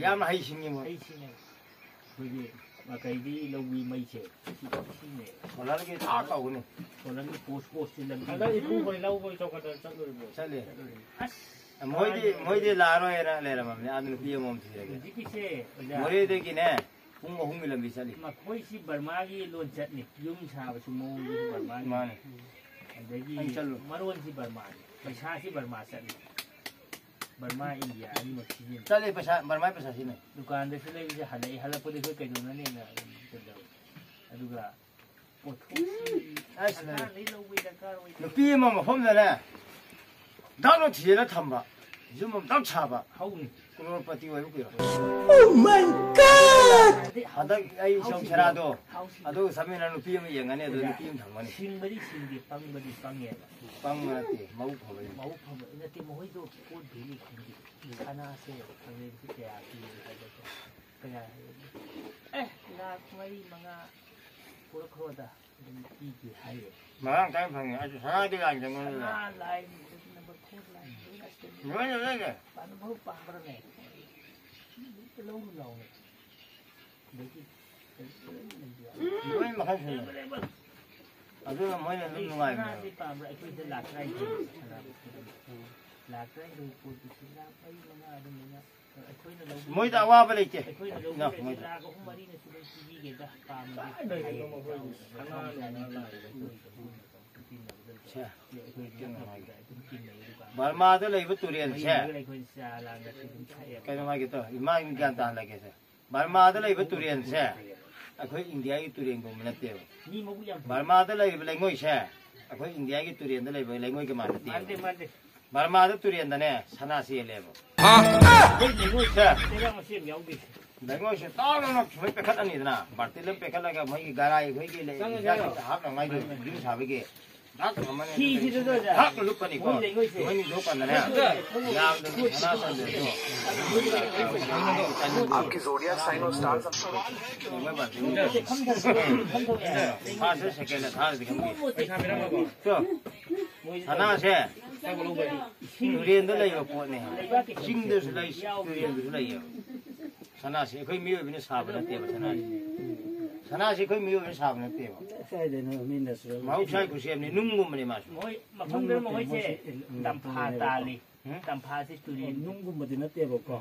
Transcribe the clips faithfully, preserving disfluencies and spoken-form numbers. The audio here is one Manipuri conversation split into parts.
ꯌꯥꯝꯅ ꯍꯩꯁꯤꯡꯉꯤ ꯃꯣꯏ꯫ ꯍꯩꯁꯤꯡꯉꯦ꯫ ꯑꯩꯈꯣꯏꯒꯤ ꯃꯀꯩꯗꯤ ꯂꯧꯕꯤ ꯃꯩꯁꯦ ꯁꯤ ꯌꯥꯝ ꯁꯤꯖꯤꯟꯅꯩ꯫ ꯁꯣꯂꯔꯒꯤ ꯊꯥꯛ ꯇꯧꯒꯅꯤ꯫ ꯁꯣꯂꯔꯒꯤ ꯄꯣꯁ ꯄꯣꯁꯁꯤ ꯂꯝꯕꯤ꯫ ꯍꯟꯗꯛ ꯏꯄꯨ ꯍꯣꯏ ꯂꯧꯕ ꯆꯧꯀꯗ ꯆꯠꯂꯨꯔꯤꯕꯣ? ꯆꯠꯂꯦ꯫ ꯆꯠꯂꯨꯔꯦ꯫ ꯑꯁ! ꯃꯣꯏꯗꯤ, ꯃꯣꯏꯗꯤ ꯂꯥꯛꯑꯔꯣꯏꯅ ꯂꯩꯔꯝꯃꯕꯅꯦ꯫ ꯑꯥꯗ ꯅꯨꯄꯤ ꯑꯃꯃꯝ ꯊꯤꯔꯒꯦ꯫ ꯍꯧꯖꯤꯛꯀꯤꯁꯦ ꯑꯣꯖꯥ꯫ ꯃꯣꯔꯦꯗꯒꯤꯅꯦ ꯄꯨꯡ ꯑꯍꯨꯝꯒꯤ ꯂꯝꯕꯤ ꯆꯠꯂꯤ꯫ ꯃꯈꯣꯏꯁꯤ ꯕꯔꯃꯥꯒꯤ ꯂꯣꯟꯆꯠꯅꯤ꯫ ꯌꯨꯝ ꯁꯥꯕꯁꯨ ꯃꯑꯣꯡꯗꯁꯨ ꯕꯔꯃꯥꯒꯤ꯫ ꯃꯥꯅꯤ꯫ ꯑꯗꯒꯤ ꯑꯩ ꯆꯠꯂꯨ꯫ ꯃꯔꯣꯟꯁꯤ ꯕꯔꯃꯥꯅꯤ꯫ ꯄꯩꯁꯥꯁꯤ ꯕꯔꯃꯥ ꯆꯠꯂꯤ꯫ ꯕꯔꯃꯥ, ꯏꯟꯗꯤꯌꯥ ꯑꯅꯤꯃꯛ ꯁꯤꯖꯤꯟꯅꯩ꯫ ꯆꯠꯂꯤ ꯄꯩꯁꯥ, ꯕꯔꯃꯥꯒꯤ ꯄꯩꯁꯥ ꯁꯤꯖꯤꯟꯅꯩ꯫ ꯗꯨꯀꯥꯟꯗꯁꯨ ꯂꯩꯕꯁꯦ ꯍꯜꯂꯛꯏ, ꯍꯜꯂꯛꯄꯗ ꯑꯩꯈꯣꯏ ꯀꯩꯗꯧꯅꯅꯦꯅ ꯑꯗꯨꯝ ꯀꯩꯗꯧꯋꯦ꯫ ꯑꯗꯨꯒ ꯄꯣꯠꯊꯣꯛꯁꯤ ꯑꯁ, ꯁꯔꯀꯥꯔꯗꯩ ꯂꯧꯕꯒꯤ ꯗꯔꯀꯥꯔ ꯑꯣꯏꯗꯦ꯫ ꯅꯨꯄꯤ ꯑꯃ ꯃꯐꯝꯗꯅꯦ ꯗꯥꯛꯅ ꯊꯤꯖꯤꯜꯂ ꯊꯝꯕ, ꯌꯨꯝ ꯑꯃꯇꯪ ꯁꯥꯕ, ꯍꯧꯅꯤ꯫ ꯀ꯭ꯔꯣꯔꯄꯇꯤ ꯑꯣꯏꯕ ꯀꯨꯏꯔꯣꯏ꯫ Oh my God! ꯍꯟꯗꯛ ꯑꯩ ꯁꯣꯝ ꯁꯦꯔꯥꯗꯣ, ꯍꯥꯎꯁꯤ꯫ ꯑꯗꯨꯒ ꯆꯠꯃꯤꯟꯅ ꯅꯨꯄꯤ ꯑꯃ ꯌꯦꯡꯉꯅꯤ, ꯑꯗꯨ ꯑꯣꯖꯥ, ꯅꯨꯄꯤ ꯑꯃ ꯊꯝꯒꯅꯤ꯫ ꯁꯤꯡꯕꯗꯤ ꯁꯤꯡꯗꯦ, ꯄꯪꯕꯗꯤ ꯄꯪꯉꯦꯕ꯫ ꯄꯪꯕ ꯅꯠꯇꯦ, ꯃꯕꯨꯛ ꯐꯕꯅꯤ꯫ ꯃꯕꯨꯛ ꯐꯕ ꯅꯠꯇꯦ, ꯃꯈꯣꯏꯗꯣ ꯄꯣꯠ ꯚꯦꯂꯨ ꯈꯪꯗꯦ꯫ ꯁꯅꯥꯁꯦ ꯍꯧꯖꯤꯛ ꯀꯌꯥ ꯄꯤꯔꯤ ꯍꯥꯏꯕꯗꯣ꯫ ꯀꯌꯥ ꯍꯥꯏꯕꯗꯣ? ꯑꯦ, ꯂꯥꯈ ꯃꯔꯤ ꯃꯉꯥ ꯄꯨꯔꯛꯈ꯭ꯔꯣꯗ꯫ ꯑꯗꯨꯝ ꯄꯤꯒꯦ ꯍꯥꯏꯌꯦ꯫ ꯃꯔꯥꯡ ꯀꯥꯏꯅ ꯐꯪꯉꯦ꯫ ꯑꯩꯁꯨ ꯁꯅꯥꯗꯤ ꯂꯥꯏꯗ ꯉꯝꯗꯅ꯫ ꯁꯅꯥ ꯂꯥꯏ, number four ꯂꯥꯏ, ꯂꯣꯏꯅ ꯑꯁꯤꯗ ꯂꯣꯏꯅ ꯂꯩꯔꯦ꯫ ꯄꯥꯟꯕ ꯐꯥꯎ ꯄꯥꯝꯕ꯭ꯔꯅꯦ? ꯂꯧꯔꯨ ꯂꯥꯎꯅꯦ꯫ ꯑꯗꯒꯤ ꯂꯣꯏꯅ ꯃꯈꯜ ꯁꯨꯅ꯫ ꯑꯗꯨꯅ ꯃꯣꯏꯅ ꯑꯗꯨꯝ ꯅꯨꯡꯉꯥꯏꯕꯅꯦꯕ꯫ ꯁꯅꯥꯗꯤ ꯄꯥꯝꯕ꯭ꯔꯥ? ꯑꯩꯈꯣꯏꯗ ꯂꯥꯛ ꯇꯔꯥꯅꯤꯊꯣꯏ ꯁꯅꯥ ꯂꯥꯛ ꯇꯔꯥꯅꯤꯊꯣꯏ ꯄꯣꯠꯇꯨꯁꯨ ꯂꯥꯛ ꯃꯔꯤ ꯃꯉꯥ ꯑꯗꯨꯝꯕꯅ꯫ ꯃꯣꯏꯗ ꯑꯋꯥꯕ ꯂꯩꯇꯦ꯫ ꯏꯅꯥꯎ, ꯃꯣꯏꯗ꯫ ꯁꯦ꯫ ꯕꯔꯃꯥꯗ ꯂꯩꯕ ꯇꯨꯔꯦꯜꯁꯦ, ꯀꯩꯅꯣ ꯍꯥꯏꯒꯦ ꯇꯧ, ꯏꯃꯥ ꯒ꯭ꯌꯥꯟ ꯇꯥꯍꯜꯂꯒꯦꯁꯦ꯫ ꯕꯔꯃꯥꯗ ꯂꯩꯕ ꯇꯨꯔꯦꯜꯁꯦ ꯑꯩꯈꯣꯏ ꯏꯟꯗꯤꯌꯥꯒꯤ ꯇꯨꯔꯦꯜꯒꯨꯝꯕ ꯅꯠꯇꯦꯕ꯫ ꯕꯔꯃꯥꯗ ꯂꯩꯔꯤꯕ ꯂꯩꯉꯣꯏꯁꯦ ꯑꯩꯈꯣꯏ ꯏꯟꯗꯤꯌꯥꯒꯤ ꯇꯨꯔꯦꯜꯗ ꯂꯩꯕ ꯂꯩꯉꯣꯏꯒ ꯃꯥꯟꯅꯗꯦꯕ꯫ ꯕꯔꯃꯥꯗ ꯇꯨꯔꯦꯜꯗꯅꯦ ꯁꯅꯥ ꯆꯦꯜꯂꯦꯕ꯫ ꯁꯦ꯫ ꯂꯩꯉꯣꯏꯁꯦ ꯇꯥꯎꯅ ꯁꯨꯃꯥꯏꯅ ꯄꯦꯈꯠꯂꯅꯤꯗꯅ, ꯕꯥꯔꯇꯤꯟ ꯑꯃ ꯄꯦꯈꯠꯂꯒ ꯃꯣꯏꯒꯤ ꯒꯔꯥꯏ ꯑꯩꯈꯣꯏꯒꯤ ꯂꯩ-, ꯏꯟꯖꯥꯡ ꯍꯥꯞꯅꯉꯥꯏꯗꯣ ꯌꯨꯝ ꯁꯥꯕꯒꯤ ꯗꯥꯛ ꯑꯃꯅ ꯊꯥꯛ ꯂꯨꯞꯄꯅꯤꯀꯣ꯫ ꯃꯣꯏꯅ ꯌꯣꯛꯀꯥꯟꯗꯅꯦ ꯌꯥꯝꯗꯅ ꯁꯅꯥ ꯆꯟꯗ꯭ꯔꯁꯨ꯫ आपकी zodiac sign और stars ꯐꯥꯔꯁ ꯁꯦꯀꯦꯟꯗ ꯊꯥꯔꯗꯤ ꯈꯪꯗꯦ꯫ ꯁꯅꯥꯁꯦ ꯇꯨꯔꯦꯟꯗ ꯂꯩꯕ ꯄꯣꯠꯅꯦ꯫ ꯆꯤꯡꯗꯁꯨ ꯂꯩ, ꯇꯨꯔꯦꯟꯗꯁꯨ ꯂꯩꯌꯦꯕ꯫ ꯁꯅꯥꯁꯤ ꯑꯩꯈꯣꯏ ꯃꯤꯑꯣꯏꯕꯅ ꯁꯥꯕ ꯅꯠꯇꯦꯕ꯫ ꯁꯅꯥꯁꯤ ꯁꯅꯥꯁꯤ ꯑꯩꯈꯣꯏ ꯃꯤꯑꯣꯏꯕꯅ ꯁꯥꯕ ꯅꯠꯇꯦꯕ꯫ ꯀꯥꯏꯗꯩꯅꯣ ꯃꯤ natural ꯃꯍꯧꯁꯥꯒꯤ ꯈꯨꯠꯁꯦꯝꯅꯤ꯫ ꯅꯨꯡꯒꯨꯝꯕꯅꯤ ꯃꯥꯁꯨ꯫ ꯃꯈꯣꯏ ꯃꯐꯝꯗꯨꯗ ꯃꯈꯣꯏꯁꯦ ꯇꯝꯐꯥ ꯇꯥꯜꯂꯤ꯫ ꯇꯝꯐꯥꯁꯤ ꯇꯨꯔꯦꯟ ꯅꯨꯡꯒꯨꯝꯕꯗꯤ ꯅꯠꯇꯦꯕꯀꯣ꯫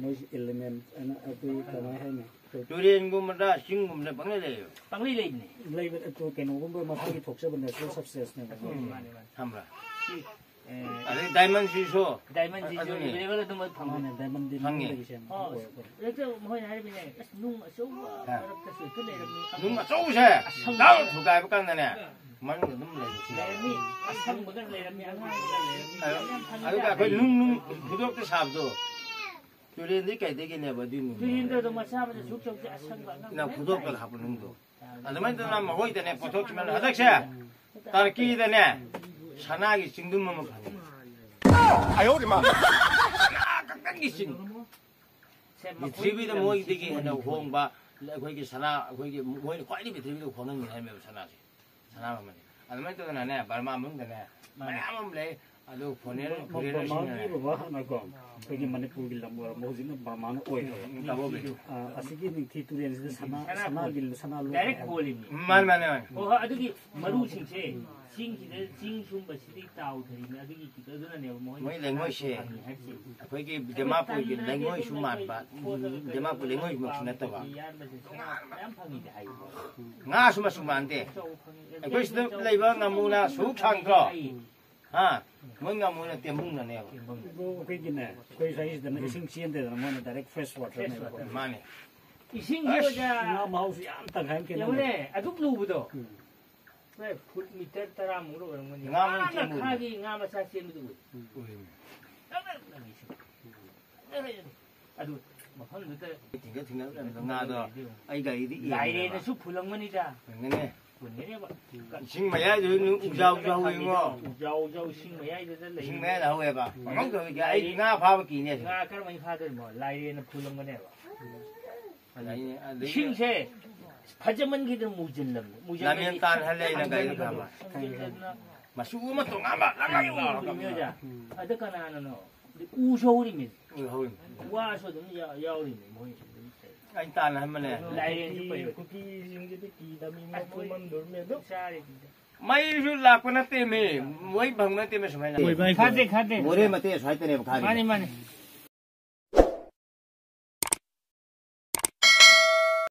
ꯃꯣꯏꯁꯤ element ꯑꯅ ꯑꯩꯈꯣꯏ ꯀꯃꯥꯏ ꯍꯥꯏꯅꯤ? ꯇꯨꯔꯦꯟꯒꯨꯝꯕꯗ, ꯆꯤꯡꯒꯨꯝꯕꯗ ꯄꯪꯂꯩ ꯂꯩꯌꯦꯕ꯫ ꯄꯪꯂꯩ ꯂꯩꯕꯅꯤ꯫ ꯂꯩꯕ ꯑꯗꯨ ꯀꯩꯅꯣꯒꯨꯝꯕ ꯃꯁꯥꯒꯤ ꯊꯣꯛꯆꯕ natural substanceꯅꯦꯕ꯫ ꯃꯥꯅꯦ ꯃꯥꯅꯦ꯫ ꯈꯪꯕ꯭ꯔꯥ? ꯁꯤ, ꯑꯦ, ꯑꯗꯩ diamondꯁꯤꯁꯨ diamondꯁꯤꯁꯨ ꯑꯗꯨꯅꯤ꯫ Available ꯑꯗꯨꯝ ꯐꯪꯉꯤ꯫ ꯃꯥꯅꯦ diamondꯗꯤ ꯈꯪꯉꯦ꯫ ꯅꯨꯡꯗꯒꯤ ꯁꯦꯝꯕ ꯑꯣ, ꯑꯣꯏꯔꯛꯄꯅꯦ꯫ ꯍꯦꯛꯇ ꯃꯈꯣꯏꯅ ꯍꯥꯏꯔꯤꯕꯅꯦ, ꯑꯁ, ꯅꯨꯡ ꯑꯆꯧꯕ ꯍꯥ꯫ ꯃꯔꯛꯇꯁꯨ ꯍꯦꯛꯇ ꯂꯩꯔꯝꯃꯤ꯫ ꯅꯨꯡ ꯑꯆꯧꯕꯁꯦ ꯗꯥꯎ ꯊꯨꯒꯥꯏꯕ ꯀꯥꯟꯗꯅꯦ ꯃꯅꯨꯡꯗ ꯑꯗꯨꯝ ꯂꯩꯕꯁꯨ ꯌꯥꯎꯋꯦ꯫ ꯂꯩꯔꯝꯃꯤ, ꯑꯁꯪꯕꯒ ꯂꯩꯔꯝꯃꯤ, ꯑꯉꯥꯡꯕꯒ ꯂꯩꯔꯝꯃꯤ꯫ ꯑꯗꯨ- ꯌꯥꯝ ꯐꯪꯉꯤ꯫ ꯑꯗꯨꯒ ꯑꯩꯈꯣꯏ ꯅꯨꯡ ꯅꯨꯡ ꯈꯨꯗꯣꯛꯇ ꯁꯥꯕꯗꯣ ꯇꯨꯔꯦꯟꯗꯒꯤ ꯀꯩꯗꯒꯤꯅꯦꯕ ꯑꯗꯨꯏ ꯅꯨꯡ ꯇꯨꯔꯦꯟꯗ ꯑꯗꯨꯝ ꯃꯆꯥ ꯃꯆꯥ ꯁꯨꯛ ꯆꯥꯎꯁꯦ ꯑꯁꯪꯕ ꯑꯉꯥꯡꯕ ꯅꯪ ꯃꯌꯥꯝ ꯈꯨꯗꯣꯛꯇ ꯊꯥꯏ꯫ ꯍꯥꯞꯄ ꯅꯨꯡꯗꯣ꯫ ꯑꯗꯨꯃꯥꯏꯅ ꯇꯧꯗꯅ ꯃꯈꯣꯏꯗꯅꯦ ꯄꯣꯠꯊꯣꯛꯁꯤ ꯃꯌꯥꯝ ꯍꯟꯗꯛꯁꯦ ꯇꯔꯀꯤꯗꯅꯦ ꯁꯅꯥꯒꯤ ꯆꯤꯡꯗꯨꯝ ꯑꯃ ꯐꯪꯉꯤ꯫ ꯁꯅꯥ ꯈꯛꯇꯪꯒꯤ ꯆꯤꯡ꯫ ꯁꯦ, ꯃꯈꯣꯏꯒꯤ ꯄ꯭ꯔꯤꯊꯤꯕꯤꯗ ꯂꯝꯁꯦ ꯃꯣꯏꯗꯒꯤ ꯍꯦꯟꯅ ꯃꯣꯏꯒꯤ ꯍꯣꯡꯕ ꯑꯩꯈꯣꯏꯒꯤ ꯁꯅꯥ ꯑꯩꯈꯣꯏꯒꯤ ꯃꯣꯏꯅ ꯈ꯭ꯋꯥꯏꯗꯒꯤ ꯄ꯭ꯔꯤꯊꯤꯕꯤꯗ ꯍꯣꯡꯍꯟꯒꯅꯤ ꯍꯥꯏꯕꯅꯦꯕ ꯁꯅꯥꯁꯦ꯫ ꯁꯅꯥ ꯃꯃꯜ ꯑꯗꯨꯃꯥꯏꯅ ꯇꯧꯗꯅꯅꯦ ꯕꯔꯃꯥ ꯃꯅꯨꯡꯗꯅꯦ ꯃꯌꯥꯝ ꯑꯃ ꯂꯩ꯫ ꯑꯗꯨ ꯐꯣꯔꯦꯟ ꯐꯣꯔꯦꯟꯅꯔꯁꯤꯡꯅꯅꯦ ꯕꯔꯃꯥꯒꯤ ꯕꯕꯥ ꯍꯥꯟꯅꯀꯣ ꯑꯩꯈꯣꯏꯒꯤ ꯃꯅꯤꯄꯨꯔꯒꯤ ꯂꯝ ꯑꯣꯏꯔꯝꯕ ꯍꯧꯖꯤꯛꯅ ꯕꯔꯃꯥꯅ ꯑꯣꯏꯈ꯭ꯔꯦ꯫ ꯇꯥꯕꯣꯕꯤ꯫ ꯑ, ꯑꯁꯤꯒꯤ ꯅꯤꯡꯊꯤ ꯇꯨꯔꯦꯜꯁꯤꯗ ꯁꯅꯥ ꯁꯅꯥ ꯁꯅꯥꯒꯤ ꯁꯅꯥ ꯂꯣꯛ ꯗꯥꯏꯔꯦꯛ ꯈꯣꯜꯂꯤꯅꯤ꯫ ꯃꯥꯅꯤ ꯃꯥꯅꯤ ꯃꯥꯅꯤ꯫ ꯍꯣꯏ ꯍꯣꯏ, ꯑꯗꯨꯒꯤ ꯃꯔꯨꯁꯤꯡꯁꯦ ꯆꯤꯡꯁꯤꯗ ꯆꯤꯡ ꯁꯨꯝꯕꯁꯤꯗꯤ ꯇꯥꯎꯊꯔꯤꯅꯤ꯫ ꯑꯗꯨꯒꯤ ꯑꯗꯨꯅꯅꯦꯕ ꯃꯣꯏ ꯃꯣꯏ ꯂꯩꯉꯣꯏꯁꯦ꯫ ꯐꯪꯉꯤ ꯍꯥꯏꯁꯦ꯫ ꯑꯩꯈꯣꯏꯒꯤ ꯗꯤꯃꯥꯄꯨꯔꯒꯤ ꯂꯩꯉꯣꯏꯁꯨ ꯃꯥꯟꯕ ꯗꯤꯃꯥꯄꯨꯔ ꯂꯩꯉꯣꯏꯃꯛꯁꯨ ꯅꯠꯇꯕ꯫ ꯌꯥꯟꯕꯁꯦ ꯁꯅꯥ ꯃꯌꯥꯝ ꯐꯪꯉꯤꯗꯤ ꯍꯥꯏꯌꯦ꯫ ꯉꯥꯁꯨ ꯃꯆꯨ ꯃꯥꯟꯗꯦ꯫ ꯑꯆꯧꯕ ꯐꯪꯉꯤ꯫ ꯑꯩꯈꯣꯏ ꯁꯤꯗ ꯂꯩꯕ ꯉꯥꯃꯨꯅ ꯁꯨꯛ ꯁꯥꯡꯗ꯭ꯔꯣ? ꯍꯥ? ꯃꯣꯏ ꯉꯥꯃꯨꯅ ꯇꯦꯝꯕꯨꯡꯅꯅꯦꯕ꯫ ꯑꯗꯣ ꯑꯩꯈꯣꯏꯒꯤꯅꯦ ꯑꯩꯈꯣꯏ ꯁ꯭ꯋꯥꯏꯁꯤꯗꯅ ꯏꯁꯤꯡ ꯆꯦꯟꯗꯦꯗꯅ ꯃꯣꯏꯅ direct fresh waterꯅꯦꯕ꯫ ꯃꯥꯅꯦ꯫ ꯏꯁꯤꯡꯁꯤ ꯑꯣꯖꯥ ꯉꯥ ꯃꯍꯥꯎꯁꯨ ꯌꯥꯝ ꯇꯪꯈꯥꯏ ꯑꯃ ꯈꯦꯠꯅꯕ꯫ ꯌꯦꯡꯉꯨꯅꯦ ꯑꯗꯨꯛ ꯂꯨꯕꯗꯣ꯫ ꯍꯣꯏ, ꯐꯨꯠ ꯃꯤꯇꯔ ꯇꯔꯥꯃꯨꯛ ꯑꯣꯏꯔꯝꯒꯅꯤ꯫ ꯉꯥ ꯃꯔꯨꯝ ꯌꯥꯝꯅ ꯆꯦꯟꯕ ꯈꯥꯒꯤ ꯉꯥ ꯃꯆꯥ ꯆꯦꯟꯕꯗꯨ ꯎꯏ꯫ ꯎꯏ꯫ ꯑꯗꯨ ꯃꯐꯝꯗꯨꯗ ꯊꯤꯡꯒ ꯊꯤꯡꯒ ꯂꯩꯔꯝꯕ ꯉꯥꯗꯣ ꯑꯩ ꯒꯥꯔꯤꯗ ꯏꯔꯝꯃꯦꯕ꯫ ꯂꯥꯏꯔꯦꯟꯅꯁꯨ ꯐꯨꯂꯝꯒꯅꯤꯗ꯫ ꯌꯦꯡꯉꯅꯦ꯫ ꯐꯨꯟꯒꯅꯦꯕ꯫ ꯏꯁꯤꯡ ꯃꯌꯥꯏꯗꯨꯗ ꯎꯖꯥꯎ ꯎꯖꯥꯎ ꯌꯦꯡꯉꯣ꯫ ꯎꯖꯥꯎ ꯎꯖꯥꯎ ꯏꯁꯤꯡ ꯃꯌꯥꯏꯗꯨꯗ ꯂꯩ꯫ ꯏꯁꯤꯡ ꯃꯌꯥꯏꯗ ꯍꯧꯋꯦꯕ꯫ ꯄꯪꯍꯧꯗ ꯍꯧꯖꯤꯛ ꯑꯩ ꯉꯥ ꯐꯥꯕ ꯀꯤꯅꯦ꯫ ꯉꯥ ꯀꯔꯝꯍꯥꯏꯅ ꯐꯥꯗꯣꯏꯅꯣ? ꯂꯥꯏꯔꯦꯟꯅ ꯐꯨꯂꯝꯒꯅꯦꯕ꯫ ꯑꯗꯒꯤ ꯑꯗꯒꯤ ꯏꯁꯤꯡꯁꯦ ꯐꯖꯃꯟꯈꯤꯗꯅ ꯃꯨꯁꯤꯜꯂꯝꯅꯤ꯫ ꯃꯨꯁꯤꯜꯂꯝꯅꯤ꯫ ꯂꯥꯃꯦꯟ ꯇꯥꯟꯍꯜꯂꯦ ꯑꯩꯅ ꯒꯥꯔꯤꯗ ꯊꯝꯃ꯫ ꯃꯨꯁꯤꯜꯂꯝꯅꯤ꯫ ꯃꯆꯨ ꯑꯃ ꯇꯣꯉꯥꯟꯕ ꯂꯪ ꯂꯪ ꯂꯥꯎꯔꯒ꯫ ꯎꯝ, ꯑꯗ ꯀꯅꯥꯅꯅꯣ? ꯎꯁꯨ ꯍꯧꯔꯤꯃꯤ꯫ ꯎ ꯍꯧꯔꯤꯃꯤ꯫ ꯋꯥꯁꯨ ꯑꯗꯨꯝ ꯌꯥ- ꯌꯥꯎꯔꯤꯃꯤ ꯃꯣꯏꯁꯨ ꯑꯗꯨꯝ꯫ ꯑꯩꯅ ꯇꯥꯟꯅ ꯍꯥꯏꯃꯅꯦ꯫ ꯂꯥꯏꯔꯦꯟꯁꯨ ꯐꯩꯕ꯫ ꯀꯨꯀꯤꯁꯤꯡꯁꯤꯗꯤ ꯀꯤꯗꯕꯅꯤ, ꯃꯣꯏ ꯆꯨꯃꯝꯗꯣꯔꯃꯤ ꯑꯗꯨꯝ꯫ ꯆꯥꯔꯤꯗꯨꯗ꯫ ꯃꯩꯁꯨ ꯂꯥꯛꯄ ꯅꯠꯇꯦꯃꯤ꯫ ꯃꯩ ꯐꯪꯕ ꯅꯠꯇꯦꯃꯤ ꯁꯨꯃꯥꯏꯅ꯫ ꯈꯥꯗꯦ, ꯈꯥꯗꯦ꯫ ꯃꯣꯔꯦ ꯃꯇꯦꯛ ꯑꯁ꯭ꯋꯥꯏꯗꯅꯦꯕ ꯃꯥꯅꯤ, ꯈꯥꯔꯤꯗꯣ꯫ ꯃꯥꯅꯤ꯫